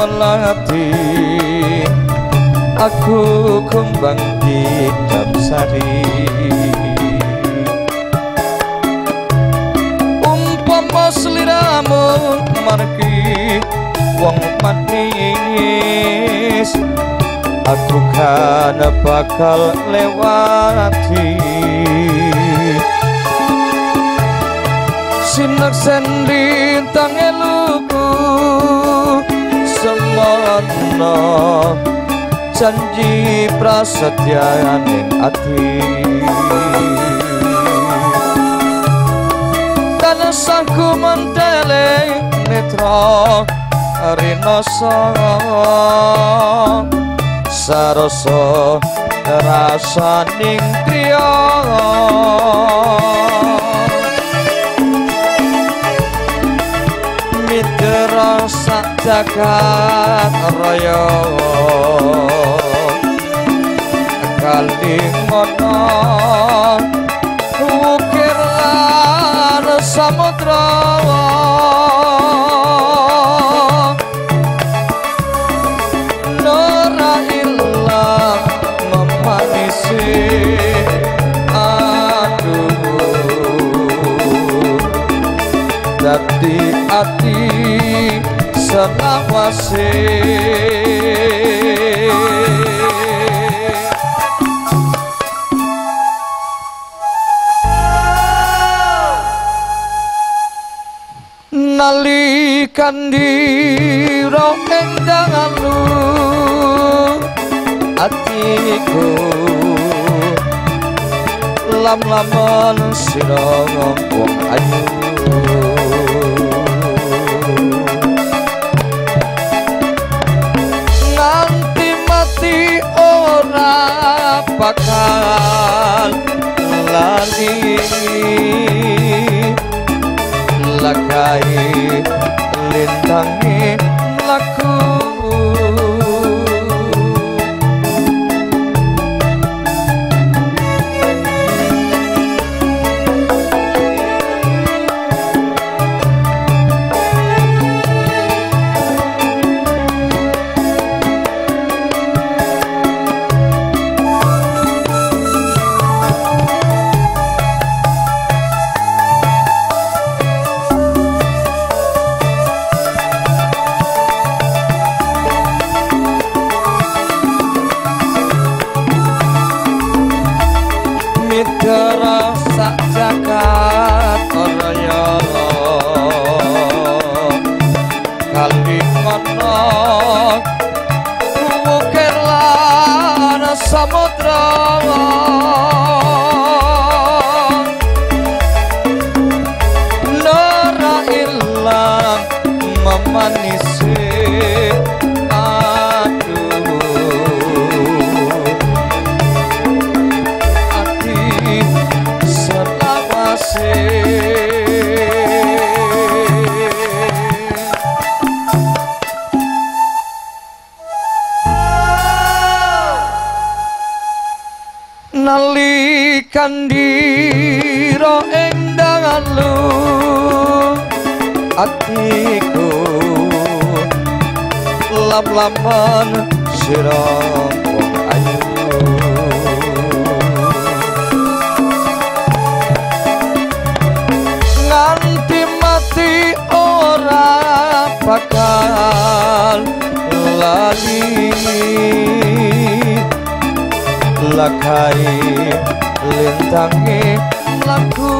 melati, aku kembang didap sari. Umpama sliramu margi wong manis, aku kan bakal lewati. Sinaksen lintang eluku semono janji prasetyaning ati. Tansahku mentele netra rinoso saroso rasaning kriya. Mitra sak jagat raya kali ngono ukir lan samudra. Nora ilang memanisi aku, dadi ati selawase. Nalikan dira ing dalu atiku lam-laman sira wong ayu. Nganti mati ora bakal lali, lakai lintangi mlaku. Mitra sak jagat raya kali ngono ukir lan samudra. Nora ilang memanisi nalikan dira ing dalu atiku lam-laman sira wong ayu. Nganti mati ora bakal lali, lakai lintangi mlaku.